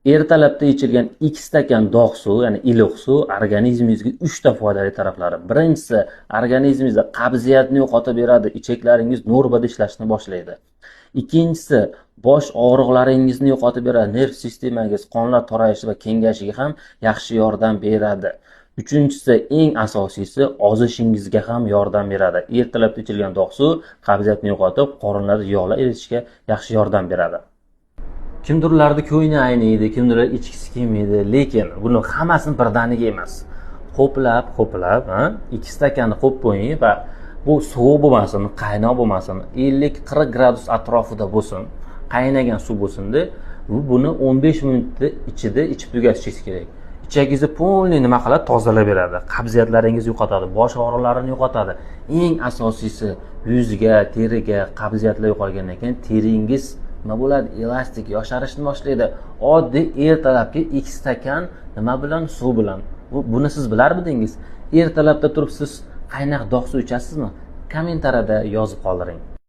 Ertalabda ichilgan 2 stakan dog' suv, ya'ni iliq suv organizmingizga 3 ta foydali taraflari. Birinchisi, organizmingizda qabziyatni yo'qotib beradi, ichaklaringiz normada ishlashni boshlaydi. Ikkinchisi, bosh og'riqlaringizni yo'qotib beradi, nerv sistemangiz, qonlar torayishi va kengashiga ham yaxshi yordam beradi. Uchinchisi, eng asosiysi, ozishingizga ham yordam beradi. Ertalabda ichilgan dog' suv qabziyatni yo'qotib, qorinlarda yog'lar eritishga yaxshi yordam beradi. Kimdirlarda ko'ngli ayniydi, kimdirlar ichgisi kelmaydi, lekin buni hammasini birdaniga emas. Ho'plab, ho'plab, 2 stakanni qo'yib qo'ying va bu sovuq bo'lmasin, qaynoq bo'lmasin, 50-40 gradus atrofida bo'lsin, qaynagan suv bo'lsin-da, buni 15 minutda ichida ichib tugatishingiz kerak. Ichagingizni полный nima qiladi? Tozalab beradi. Qabziyatlaringizni yo'qotadi, bosh og'riqlarini yo'qotadi. Eng asosiysi, yuzga, teriga qabziyatlar yo'qolgandan keyin teringiz nima bo'ladi? Elastik, yosharishni boshlaydi. Oddiy ertalabki 2 stakan nima bilan? Suv bilan. Buni siz bilarmidingiz? Ertalabda turib siz qaynoq dog' suv ichasizmi? Kommentariyada yozib qoldiring.